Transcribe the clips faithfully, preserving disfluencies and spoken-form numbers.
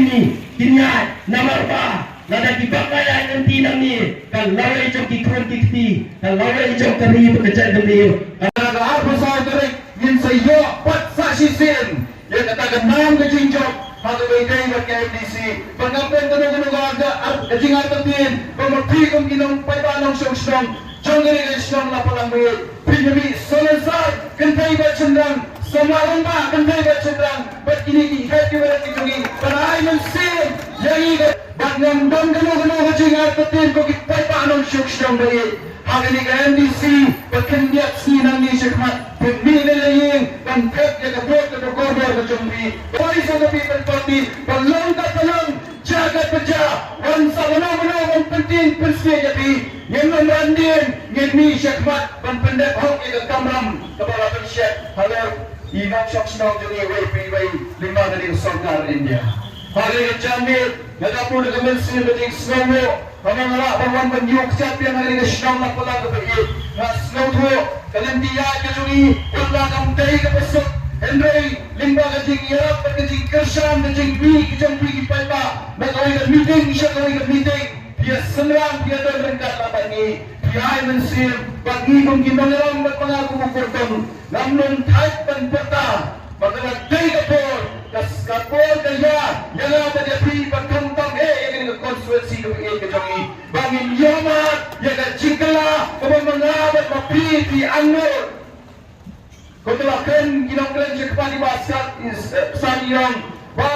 Ni, kin ïaid, namar ba lada ki bak ïaid lynti nangne, ka lawei jong ki khun ki kti, ka lawei jong ka ri bad ka jaitbynriew. Ka arphew saw tarik ngin sa ïoh pat sa shisien ïa kata ka nam ka jingjop ha kaba ïadei bad ka M D C. Ba ngam don kano kano ka jingartatien ba ma phi kum ki nongpaidbah nongshong shnong jong kane ka shnong Lapalang ba ïeit, phin ïa mih salonsar kynthei bad shynrang, samla rangbah kynthei bad shynrang, bad kine ki heh ki barit ki jong ngi ban ai mynsiem ïa ngi. Bad ngam don kano kano ka jingartatien ko ki paidbah nongshong shnong ba ïeit, ha kane ka M D C ba khyndiat sngi nangne shakhmat, phin mih na la ïing ban thep ïa ka vote kaba kordor ka jong phi. Voice of the People Party, ban long ka tnat jaka pyrshah, wan sa mano mano ban pyntieng pynsngiat ïa phi. Ngin ym ran dien, ngin mih shakhmat ban pyndep hok ïa ka kamram kaba la pynshet halor i nongshong shnong jong ngi iwei pa iwei lyngba ka sorkar India. Ha kane ka janmiet nga dap bun ka mynsiem ka jingsngewnguh. Haba nga lah ban wan ban ïuh kjat biang ha kane ka shnong Lapalang kaba ïeit, nga sngewthuh ka lynti ïaid ka jong ngi, wat la kam dei kaba suk, hynrei lyngba ka jingïarap bad ka jingkyrshan, ka jingmih ka jong phi ki paidbah na kawei ka meeting sha kawei ka meeting, phi ïa synran, phi ïa don ryngkat bad ngi, phi ai mynsiem bad ngi kum ki nongïalam bad ma nga kum u kyrtong. Ngam nym thait ban pyrta ba ka la dei ka por, ka, ka por ka ïa ïa nga bad ïa phi ban khamtam eh ïa kane ka constituency kaba ïeit ka jong ngi, ba ngin ïoh mat ïa ka jingkylla kaba ma nga bad ma phi phi angnud. Ko, ka la kren ki nongkren sha kpa ki ba sat, eh, san ïong ba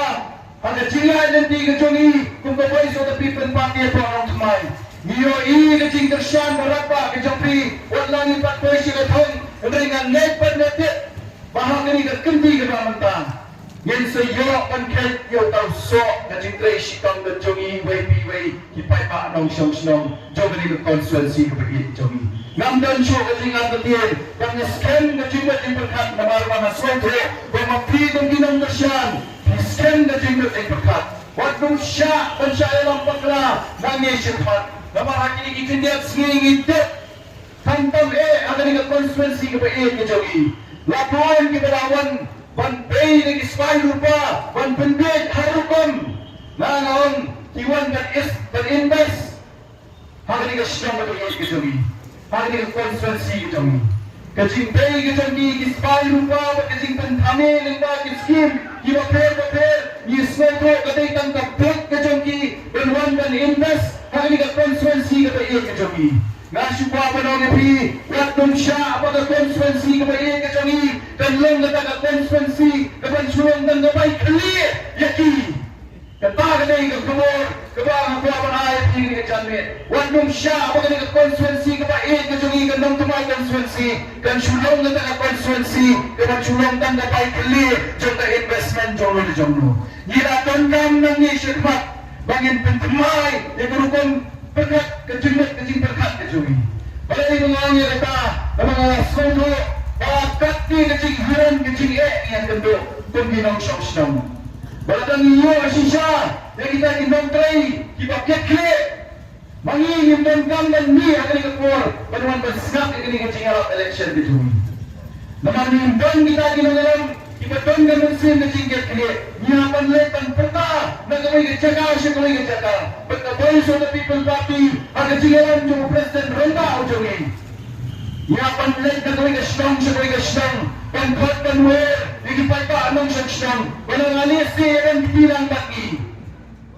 ha ka jingïaid lynti ka jong ngi kum ka Voice of the People Party hapoh Nongthymmai, ngi ïohi ka jingkyrshan ba radbah ka jong phi, wat la ngi pat poi sha ka thong, hynrei nga ngeit bad nga tip ba ha kane ka kynti kaba mynta ngin sa ïoh ban kheit ïa uta u soh ka jingtrei shitom ka jong ngi iwei pa iwei ki paidbah nongshong shnong jong kane ka constituency kaba ïeit jong ngi. Ngam don shuh ka jingartatien ba ngi skhem ka jingmut jingpyrkhat namar ba nga sngewthuh ba ma phi kum ki nongkyrshan phi skhem ka jingmut jingpyrkhat. Wat nym shah ban shah ïalam bakla nangne shakhmat namar ha kine ki khyndiat sngi ngi tip khamtam eh ha kane ka constituency kaba ïeit ka jong ngi. La don kiba la wan ban bei da ki spah rupa ban pynbeit ha rukom, nga nga ong ki wan ban is ban invest ha kane ka shnong kaba ïeit ka jong ngi, ha kane ka constituency ka jong ngi. Ka jingbei ka jong ngi ki spah rupa bad ka jingpynthame lyngba ki skim kiba pher ba pher, ngi sngewthuh ka dei tang ka pyrthei ka jong ki ban wan ban invest ha kane ka constituency kaba ïeit ka jong ngi. Nga shu kwah ban ong ïa phi, wat nym shah ba ka constituency kaba ïeit ka jong ngi kan long kata ka constituency kaban shu long tang ka bai khlieh ïa ki. Kata ka dei ka khubor kaba nga kwah ban ai ïa phi kane ka janmiet. Wat nym shah ba kane ka constituency kaba ïeit ka jong ngi, ka Nongthymmai constituency, kan shu long kata ka constituency kaban shu long tang ka bai khlieh jong ka investment jong no jong no. Ngi la donkam nangne shakhmat ba ngin pynthymmai ïa ka rukom pyrkhat, ka jingmut ka jingpyrkhat ka jong ngi. Balei ba nga ong ïa kata? Namar nga sngewthuh ba katne ka jinghiar ka jingeh ngi ïakynduh kum ki nongshong shnong. Ba lada ngi ïoh shisha ïa kita ki nongtrei kiba kit khlieh, ma ngi ngim donkam ban mih ha kane ka por ban wan ban sngap ïa kane ka jingïalap election ka jong ngi. Namar ngim don kita ki nongïalam kiba don ka mynsiem ka jingkit khlieh. Ngi hap ban leit ban pyrta na kawei ka jaka sha kawei ka jaka. Bad ka Voice of the People Party ha ka jingïalam jong u President Rangbah u jong ngi, ngi hap ban leit na kawei ka shnong sha kawei ka shnong ban khot ban wer ïa ki paidbah nongshong shnong ba la lehse ïa ka kti lang bad ngi.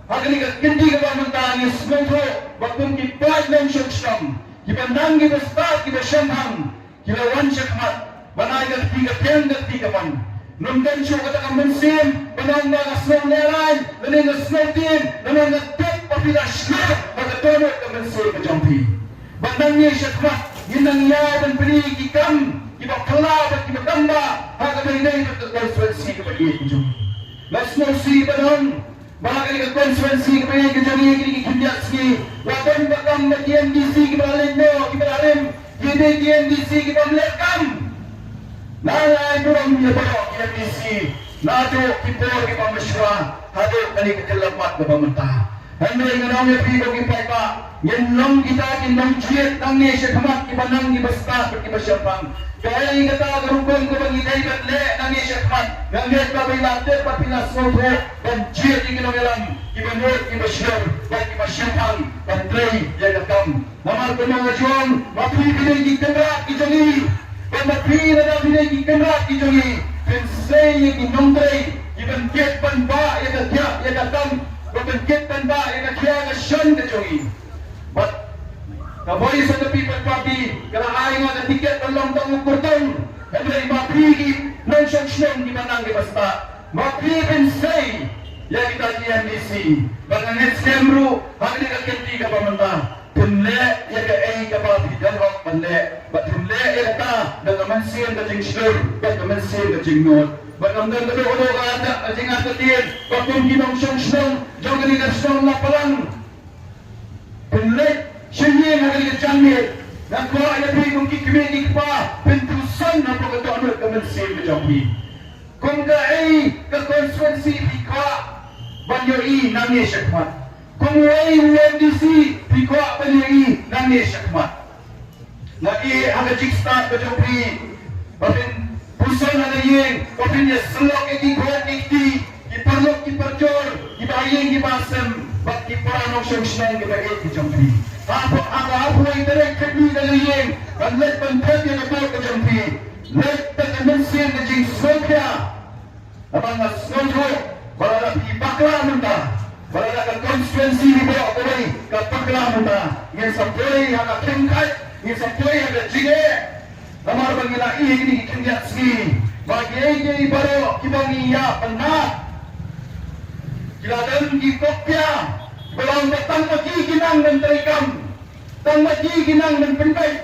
Ha kane ka kynti kaba mynta ngi sngewthuh ba kum ki paid nongshong shnong kiba nang kiba stad kiba shemphang ki la wan shakhmat ban ai ka kti ka pyrthei ka kti ka mon. Ngam don shuh kata ka mynsiem ban ong ba nga sngew lehraiñ lane nga sngew tieng lane nga tip ba phi la shlur ha ka dohnud ka mynsiem ka jong phi. Ba nangne shakhmat ngin nang ïai ban pyni ki kam kiba phylla bad kiba tangba ha kaba ïadei bad ka constituency kaba ïeit ka jong ngi. Nga sngewsih ban ong ba ha kane ka constituency kaba ïeit ka jong ngi kine ki khyndiat sngi la don ba kam ba ki M D C kiba la leit noh kiba la rim, ki dei ki M D C kiba ym leh kam. Nga ai burom ïa baroh ki M D C naduh ki por kiba mynshuwa haduh kane ka khyllipmat kaba mynta. Hynrei nga ong ïa phi ko ki paidbah, ngin long kita ki nongjied nangne shakhmat, kiba nang kiba stad bad kiba shemphang. Kaei kata ka rukom kaba ngi dei ban leh nangne shakhmat? Nga ngeit ba phi la tip bad phi la sngewthuh ban jied ïa ki nongïalam kiba nud, kiba shlur bad kiba shemphang ban trei ïa ka kam. Namar kumba nga ong, ma phi phi dei ki kynrad ki jong ngi. Bad ma phi lada phi dei ki kynrad ki jong ngi, phin sei ïa ki nongtrei kiban kit ban bah ïa ka kam, kiban kit ban bah ïa ka khia ka shan ka jong ngi. Bad ka Voice of the People Party ka la ai nga ka tiket ban long tang u kyrtong. Hynrei ma phi ki nongshong shnong kiba nang kiba stad, ma phi phin sei ïa kita ki MDC. Bad nga ngeit skhem ruh ha kane ka kynti kaba mynta, phin leh ïa kaei kaba phi don hok ban leh, bad phin leh ïa kata da ka mynsiem ka jingshlur bad ka mynsiem ka jingmut. Bad ngam don ka doh ka doh ka jingartatien ba kum ki nongshong shnong jong kane ka shnong Lapalang, phin leit sha ïing ha kane ka janmiet. Nga kwah ïa phi kum ki kmie ki kpa, phin puson hapoh ka dohnud ka mynsiem ka jong phi. Kum kaei ka constituency phi kwah ban ïohi nangne shakhmat? Kum uei u MDC phi kwah ban ïohi nangne shakhmat? Nga ïeh ha ka jingstad ka jong phi ba phin puson ha ka ïing, ba phin ïasyllok ïa ki khun ki kti, ki paralok ki parajor, ki bahaïing ki bahasem, bad ki para nongshong shnong kiba ïeit ki jong phi. Ha ka, ha ka hapoi tarik ka dei ka ïing ban leit ban thep ïa ka vote ka jong phi. Leit da ka mynsiem ka jingsngewkhia. Namar nga sngewthuh ba lada phi bakla mynta, ba lada ka constituency Ri Bhoi kawei ka bakla mynta, ngin sa poi ha ka khim kait, ngin sa poi ha ka jingeh. Namar ba ngi la ïohi kine ki khyndiat sngi ba kiei kiei baroh kiba ngi ïa pynmih, ki la don ki kopia kiba long ba tang ma ki ki nang ban treikam, tang ma ki ki nang ban pynbeit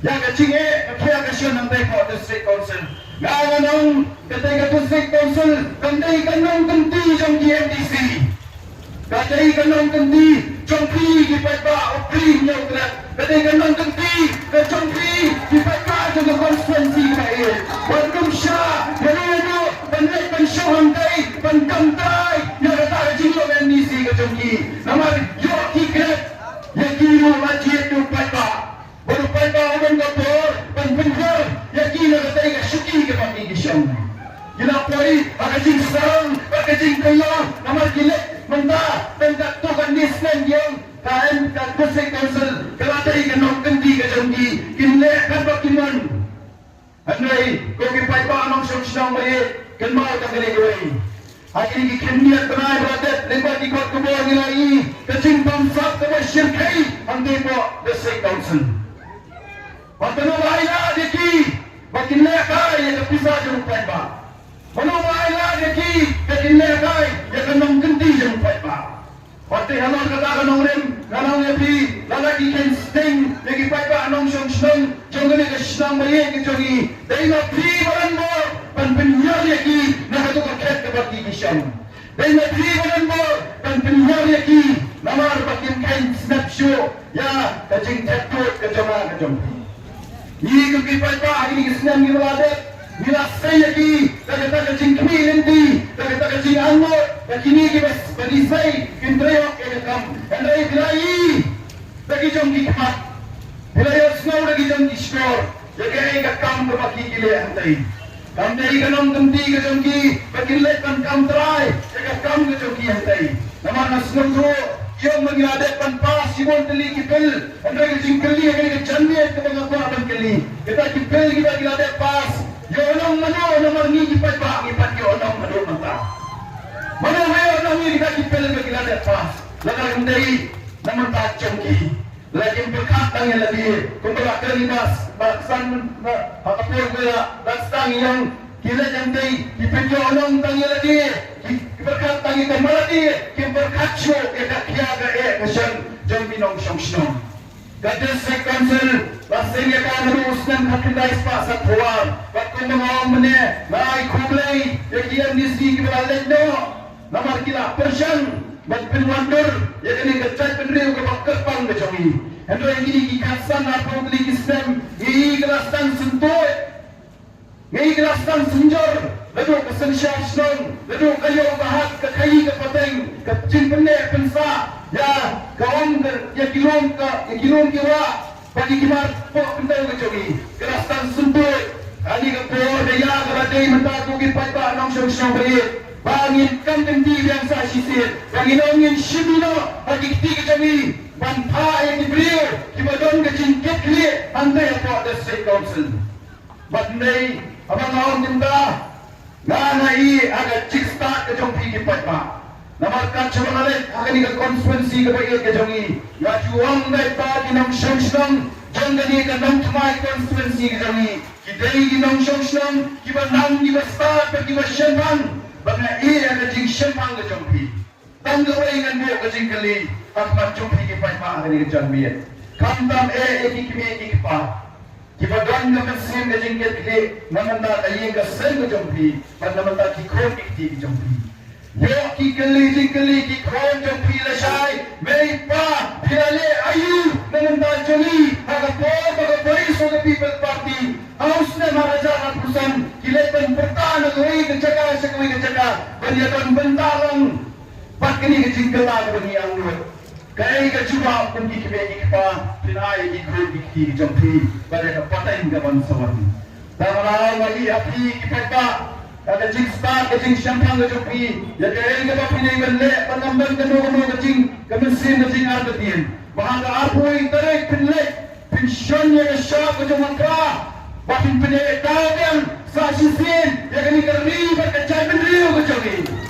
ïa ka jingeh ka khia ka shan hangtei hapoh District Council. Nga, nga ong katei ka District Council kam dei ka nongkynti jong ki MDC. Ka dei ka nongkynti jong phi ki paidbah u Bri Hynñiewtrep. Ka dei ka nongkynti ka jong phi ki paidbah jong ka constituency ka ïeit. Wat nym shah ïa ruh ïa ruh ban leit ban shong hangtei ban kam trai ïa kata ka jinglong MDC ka jong ki. Namar ïoh ki kret ïa ki ruh la jied u paidbah. Bad u paidbah u don ka bor ban pynhiar ïa ki na katei ka shuki kaba ki shong. Ki la poi ha ka jingsarong bad ka jingkylla namar ki leit mynta tang katto katne snem ki ong ka em ka District Council ka la dei ka nongkynti ka jong ki, kin leh katba ki mon. Hynrei ko ki paidbah nongshong shnong ba ïeit, kynmaw tang kane kawei. Ha kine ki khyndiat bnai ba la dep lyngba ki kot khubor ngi la ïohi ka jingbamsap kaba shyrkhei hangtei hapoh District Council. Bad mano ba ai lad ïa ki ba kin lehkai ïa ka pisa jong u paidbah? Mano ba ai lad ïa ki ba kin lehkai ïa ka nongkynti jong u paidbah? Bad te halor kata ka nongrim, nga ong ïa phi, lada ki khein sting ïa ki paidbah nongshong shnong jong kane ka shnong ba ïeit ka jong ngi, dei ma phi ba don bor ban pynhiar ïa ki na kato ka khet kaba ki ki shong. Dei ma phi ba don bor ban pynhiar ïa ki namar ba kin khein snap shuh ïa ka jingthep kut ka jong nga ka jong phi. Ngi kum ki paidbah ha kine ki snem kiba la dep ngi la sei ïa ki da kata ka jingkhmih lynti, da kata ka jingangnud ba kine kiba, ba ngi sei kin trei hok ïa ka kam. Hynrei phi la ïohi da ki jong ki khmat, phi la ïohsngew da ki jong ki shkor ïa kaei ka kam kaba ki ki leh hangtei. Kam dei ka nongkynti ka jong ki ba kin leit ban kam trai ïa ka kam ka jong ki hangtei. Namar nga sngewthuh ïa ma ngi la dep ban pass shibun tylli ki bill. Hynrei ka jingkylli ha kane ka janmiet kaba nga kwah ban kylli, kita ki bill kiba ngi la dep pass, ïoh nong mano? Namar ngi ki paidbah ngi pat ïoh nong mano mynta? Mano ba ïoh nong ïa kita ki bill ba ngi la dep pass? Lada ym dei na mynta jong ki. La kim pyrkhat tang ïa lade, kumba la kren i Bah, Bah San, Bah, ha ka por ba la, Bah San ïa ki la jam dei ki pynïoh nong tang ïa lade, ki, ki pyrkhat tang ïa ka ma lade, kim pyrkhat shuh ïa ka khia ka eh ka shan jong ki nongshong shnong. Ka District Council la seng ïa ka naduh u snem khatkhyndai spah sanphew ar, bad kumba nga ong mynne, nga ai khublei ïa ki MDC kiba la leit noh. Namar ki la pyrshang ban pynwandur ïa kane ka jaitbynriew kaba kyrpang ka jong ngi. Hynrei kine ki khatsan arphew tylli ki snem ngi i ka la sdang syntuid, ngi i ka la sdang synjor. Naduh ka synshar shnong, naduh ka ïew ka hat, ka khaïi ka pateng, ka jingpynneh pynsah ïa ka um, ïa ki lum, ka ïa ki lum ki wah, bad ïa ki mar poh kynthoh ka jong ngi. Ka la sdang sngewthuh ha kane ka por, da ïa kaba dei mynta ko ki paidbah nongshong shnong ba ïeit, ba ngin kam kynti biang sa shisien, ba ngin ong ngin shim ïa noh ha ki kti ka jong ngi ban phah ïa ki briew kiba don ka jingkitkhlieh hangtei hapoh District Council. Bad hynrei haba nga ong kumta, nga ïohi ha ka jingstad ka jong phi ki paidbah. Namar kat shaba nga leit ha kane ka constituency kaba ïeit ka jong ngi, nga ju ong beit ba ki nongshong shnong jong kane ka Nongthymmai constituency ka jong ngi, ki dei ki nongshong shnong kiba nang, kiba stad bad kiba shemphang. Bad nga ïohi ha ka jingshemphang ka jong phi. Tang kawei ngan buh ka jingkylli ha khmat jong phi ki paidbah ha kane ka janmiet. Khamtam eh ïa ki kmie ki kpa kiba don ka mynsiem ka jingkitkhlieh na bynta ka ïing ka sem ka jong phi bad na bynta ki khun ki kti ki jong phi. Ïoh ki kylli jingkylli ki khun jong phi lashai, mei pa, phi la leh aïu na bynta jong ngi ha ka por ba ka Voice of the People Party ha u snem ar hajar arphew san ki leit ban pyrta na kawei ka jaka sha kawei ka jaka ban ïadon bynta lang bad kane ka jingkylla kaba ngi angnud. Kaei ka jubab kum ki kmie ki kpa, phin ai ïa ki khun ki kti ki jong phi bad ïa ka pateng ka ban sa wan? Tang ba nga ïohi ha phi ki paidbah ka jingstad ka jingshemphang ka jong phi ïa kaei kaba phi dei ban leh, ban ym don kano kano ka jing, ka mynsiem ka jingartatien, ba ha ka arphew wei tarik phin leit phin shon ïa ka shap ka jong u Prah, ba phin pynïaid daw biang sa shisien ïa kane ka ri bad ka jaitbynriew ka jong ngi.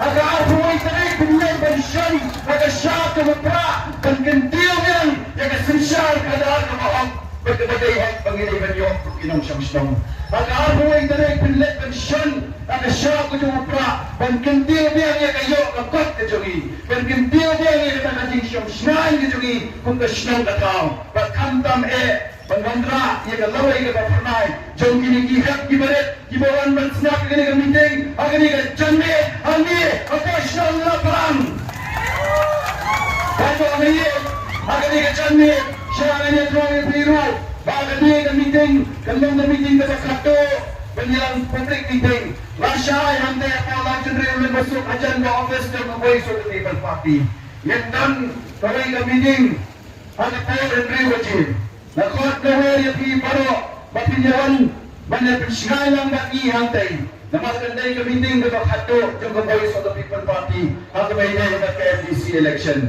Ha ka arphew wei tarik phin leit ban shon ha ka shap jong u Prah ban kyntiew biang ïa ka synshar khadar kaba hok bad kaba dei hok ba ngi dei ban ïoh kum ki nongshong shnong. Ha ka arphew wei tarik phin leit ban shon ha ka shap ka jong u Prah ban kyntiew biang ïa ka ïoh ka kot ka jong ngi, ban kyntiew biang ïa kata ka jingshong shngaiñ ka jong ngi kum ka shnong ka thaw. Bad khamtam eh ban wanrah ïa ka lawei kaba phyrnai jong kine ki hep ki barit kiba wan ban sngap ïa kane ka meeting ha kane ka janmiet hangne hapoh shnong Laprang. Bad ba ngi ïa ha kane ka janmiet sha ngan ïathuh ïa phi ruh ba kane ka meeting kan long ka meeting kaba khatduh ban ïalang public meeting. Lashai hangtei hapoh Laitumkhrah, Laitumkhrah hajan ka office jong ka Voice of the People Party. Ngin don kawei ka meeting ha ka por hynriew baje. Nga khot nongwer ïa phi baroh ba phin ïa wan ban ïa pynshngaiñ lang bad ngi hangtei. Namar kan dei ka meeting kaba khatduh jong ka Voice of the People Party ha kaba ïadei bad ka M D C election.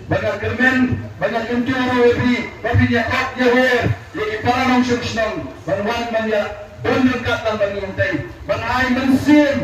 Bad nga kyrmen bad nga kyntu ruh ïa phi ba phin ïa khot ïa wer ïa ki para nongshong shnong ban wan ban ïa bun ryngkat lang bad ngi hangtei ban ai mynsiem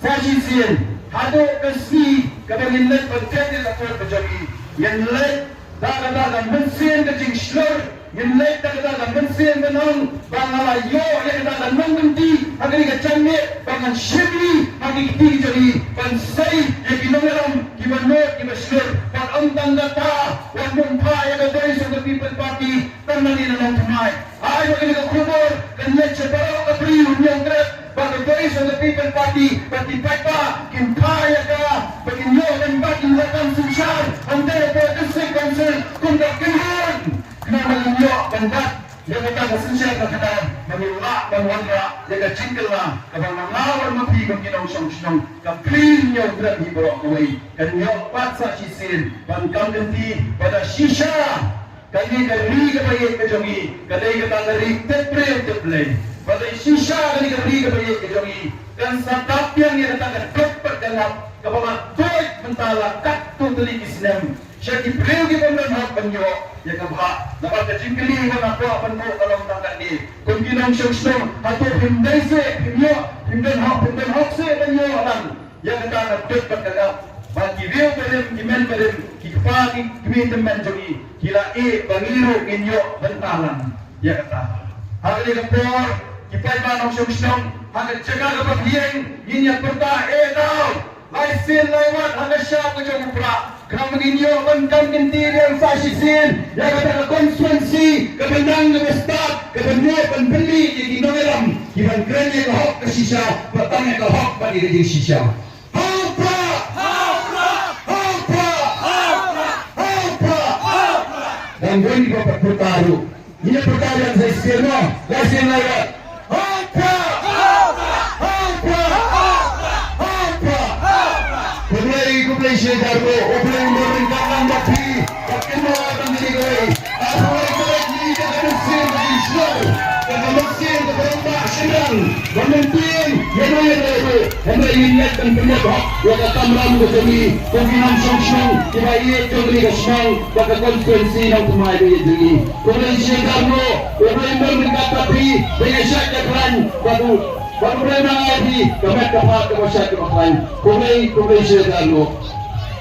sa shisien haduh ka sngi kaba ngin leit ban phet ïa ka kot ka jong ngi. Ngin leit da kata ka mynsiem ka jingshlur, ngin leit da kata ka mynsiem ban ong ba nga la ïoh ïa kata ka nongkynti ha kane ka janmiet ba ngan shim ïa ki kti ki jong ngi ban sei ïa ki nongïalam kiba nud kiba shlur. Bad ym tang kata, wat nym phah ïa ka Voice of the People Party tang nangne na Nongthymmai. Ai ba kane ka khubor kan leit sha baroh ka Bri u Hynñiewtrep ba ka Voice of the People Party bad ki paidbah kin phah ïa ka ba kin ïoh ban bat ïa ka kam synshar hangtei hapoh District Council kum ka kynhun. Khnang ba ngin ïoh ban bat ïa kata ka synshar ka khadar ba ngin lah ban wanrah ïa ka jingkylla kaba nga, nga bad ma phi kum ki nongshong shnong ka Bri u Hynñiewtrep hi baroh kawei kan ïoh bat sa shisien ban kam kynti ba da shisha kane ka ri kaba ïeit ka jong ngi ka dei kata ka ri tip briew tip Blei. Ba dei shisha kane ka ri kaba ïeit ka jong ngi kan sa dap biang ïa kata ka duk bad ka ngap kaba la tuid mynta la katto tylli ki snem sha ki briew ki bym don hok ban ïoh ïa ka bhah. Namar ka jingkylli ba nga kwah ban buh ka long tang katne, kum ki nongshong shnong, hato phim dei seh, phim ïoh, phim don hok, phim don hok seh ban ïoh lang ïa kata ka duk bad ka ngap ba ki riew barim, ki men barim, ki kpa ki kmie tymmen jong ngi ki la ïeh ba ngi ruh ngin ïoh bynta lang ïa kata. Ha kane ka por ki paidbah nongshong shnong, ha ka jaka kaba pdiang ngin ïa pyrta eh daw lai sien lai wat ha ka shap ka jong u Prah khnang ba ngin ïoh ban kam kynti biang sa shisien ïa kata ka constituency kaba nang kaba stad kaba ïoh ban pynmih ïa ki nongïalam ki ban kren ïa ka hok ka shisha, ba tang ïa ka hok bad ïa ka jingshisha. Ha u Prah! Ha u Prah! Ha u Prah! Ha u Prah! Dang bun kiba pat pyrta ruh. Ngi ïa pyrta biang sa shisien mo. Lai sien lai wat. Ha u Prah! Ha u Prah! Ha u Prah! Darbo, u Blei un don ryngkat lang bad phi, bad kynmaw tang kine kiwei. Arphew wei tarik ngi ïa ka mynsiem ka jingsngew, ïa ka mynsiem kaba rangbah shynrang, ban myntoi ïa kane ka ruh. Hynrei ngin leit ban pynïap hok ïa ka kamram ka jong ngi, kum ki nongshong shnong kiba ïeit jong kane ka shnong bad ka constituency Nongthymmai ba ïeit jong ngi. Khublei shibun Darbo, u Blei un don ryngkat bad phi, ba ïa shait ïa khlaiñ bad u, bad u Blei un nang ai phi ka met ka phad kaba shait kaba khlaiñ. Khublei, khublei shibun Darbo.